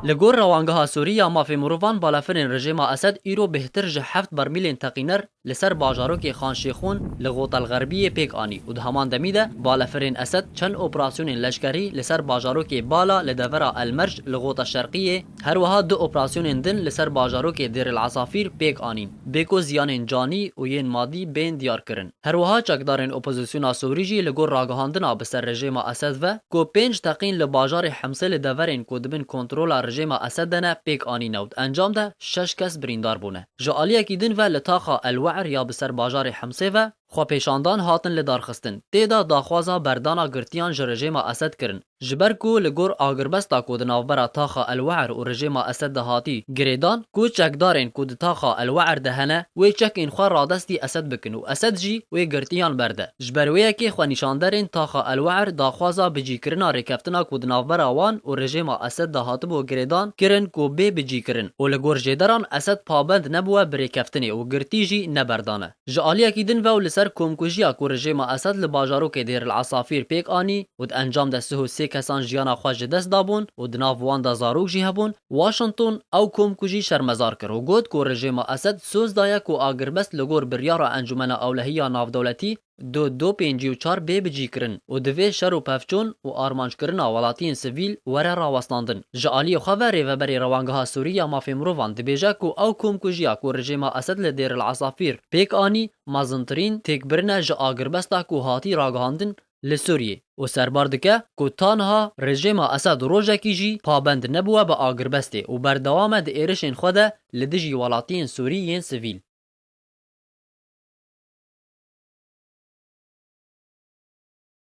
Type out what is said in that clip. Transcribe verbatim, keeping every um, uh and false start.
Li gor Rewangeha Sûrî ya Mafê Mirovan, balafirên rejêma Esed îro bêhtir ji heft bermîlên teqîner li ser bajarokê Xan Şêxûn li Xot El Xerbiyê pêk anî û di heman demî de balafirên Esed çend operasyonên leşkerî li ser bajarokê Bala li devera El Merc li Xota Şerqiyê, her wiha du operasyonên din li ser bajarokê Dêr El Esafîr pêk anîn, bê ku ziyanên canî û yên madî bên diyar kirin. Her wiha çekdarên opozisyona Sûrî jî li gor ragihandina bi ser rejêma Esed ve ku pênc teqîn li bajarê Himsê li deverên ku dibin kontrola rejêma Esed de ne pêk anîne û di encam de şeş kes birîndar bûne. Ji aliyekî din ve li taxa El We'ir ya bi ser bajarê Himsê ve xwepêşandan hatin lidarxistin. Tê de daxwaza berdana girtiyan ji rejêma Esed kirin. Ji ber ku li gor agirbesta ku di navbera taxa El We'ir û rejêma Esed de hatî girêdan, ku çekdarên ku di taxa El We'ir de hene, wê çekên xwe radestî Esed bikin û Esed jî wê girtiyan berde. Ji ber wê yekê xwenîşanderên taxa El We'ir daxwaza bicîkirina rêkeftina ku di navbera wan û rejêma Esed de hatibû girêdan kirin ku bê bicîkirin û li gor jêderan Esed pabend nebûwe bi rêkeftinê û girtî jî neberdane. Ji aliyekî din ve û li ser komkujiya ku rejêma Esed li bajarokê Dêr El Esafîr pêk anî û di encam de sih û sê kesan jiyana xwe ji dest dabûn û di nav wan de zarok jî hebûn, Washington ew komkujî şermezar kir û got ku rejêma Esed soz daye ku agirbest li gor biryara Encûmena Ewlehî ya Navdewletî du du pêncî û çar bê bicîkirin û divê şer û pevçûn û armanckirina welatiyên sivîl were rawestandin. Ji aliyê xwe ve Rêveberê Rewangeha Sûrî ya Mafê Mirovan dibêje ku ew komkujiya ku rejêma Esed li Dêr El Esafîr pêk anî, mezintirîn têkbirine ji agirbesta ku hatî ragihandin li Sûriyê û serbar dike ku ta niha rejêma Esed rojekî jî pabend nebûwe bi agirbestê û berdewam e di êrişên xwe de li dijî welatiyên Sûrî yên sivîl.